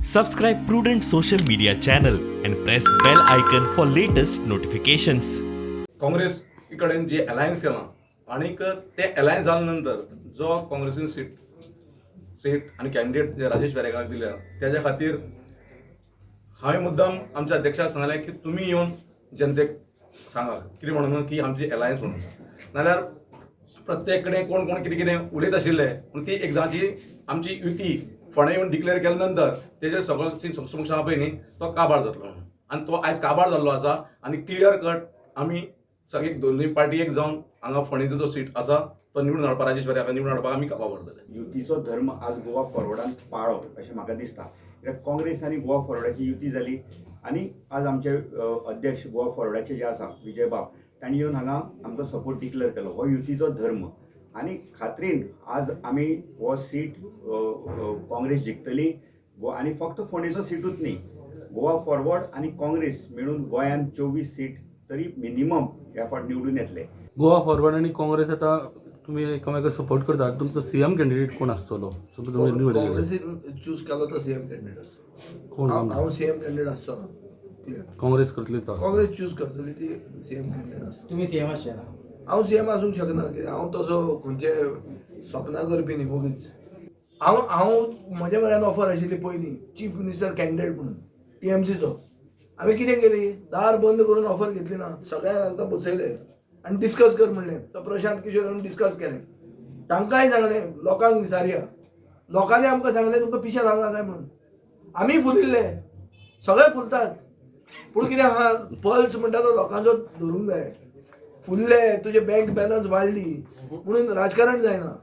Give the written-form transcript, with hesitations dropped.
Subscribe Prudent social media channel and press bell icon for latest notifications. Congress कडेन जे alliance केलां आनीक तें alliance जाल्या नंतर जो काँग्रेसीन सीट सीट आनी कॅन्डिडेट जे राजेश वेरेंकाराक दिल्या तेज्या खातीर हांवें मुद्दाम आमच्या अध्यक्षाक सांगलें की तुमी येवन जनतेक सांगा कितें म्हणून की आमची अलायन्स म्हणून, नाल्यार प्रत्येक कडेन कोण कोण कितें कितें उलयत आशिल्ले. पूण ती एकदांची आमची युती फोंड्या येवन डिक्लेअर केल्या नंतर तेजेर सगळो समक्ष आहा पळय न्ही तो काबार जातलो म्हणून, आनी तो आयज काबार जाल्लो आसा. आनी क्लियर कट आमी सगळे दोनूय पार्टी एक जावन हांगा फोंडेचो जो सीट आसा तो निवडून हाडपाक, राजेश वेरेंकार निवडून हाडपाक आमी वावरतले. युतीचो धर्म आज गोवा फॉरवर्डान पाळो अशें म्हाका दिसता, कित्याक काँग्रेस आनी गोवा फॉरवर्डाची युती जाली आनी आज आमचे अध्यक्ष गोवा फॉरवर्डाचे जे आसा विजय बाब तांणी येवन हांगा आमकां सपोर्ट डिक्लेअर केलो. हो युतीचो धर्म आनी खात्रीन आज आमी हो सीट काँग्रेस जिखतली आनी फक्त फोंडेचो सिटूच न्ही, गोवा फॉरवर्ड आनी काँग्रेस मेळून गोंयान 24 सीट तरी मिनिमम ह्या फावट निवडून येतले. गोवा फॉरवर्ड आनी काँग्रेस आतां तुमी एकामेकाक सपोर्ट करतात, तुमचो सीएम कॅन्डिडेट कोण आसतलो? काँग्रेसीन चूज केलो तो सीएम कॅन्डिडेट आसतलो. कोण? हांव सीएम कॅन्डिडेट आसचो ना, क्लियर. काँग्रेस करतली तो? काँग्रेस चूज करतली ती सीएम कॅन्डिडेट आसतली. तुमी सीएम आसचे ना? हांव सीएम आसूंक शकना, कित्याक हांव तसो खंयचे सपनां करपी न्ही वगीच. हांव हांव म्हज्या म्हऱ्यान ऑफर आशिल्ली पयलीं चीफ मिनिस्टर कॅन्डिडेट म्हणून टीएमसीचो. हांवें कितें केली, दार बंद करून ऑफर घेतली ना, सगळ्यांक तांकां बसयले आनी डिस्कस कर म्हणलें. तो प्रशांत किशोर येवन डिस्कस केलें, तांकांय सांगलें लोकांक विचारया. लोकांनी आमकां सांगलें तुमकां पिशें लागलां काय म्हणून. आमी फुलिल्ले, सगळे फुलतात, पूण कितें आहा पल्स म्हणटा तो लोकांचो धरूंक जाय. फुल्ले तुजे बँक बॅलन्स वाडली म्हणून राजकारण जायना.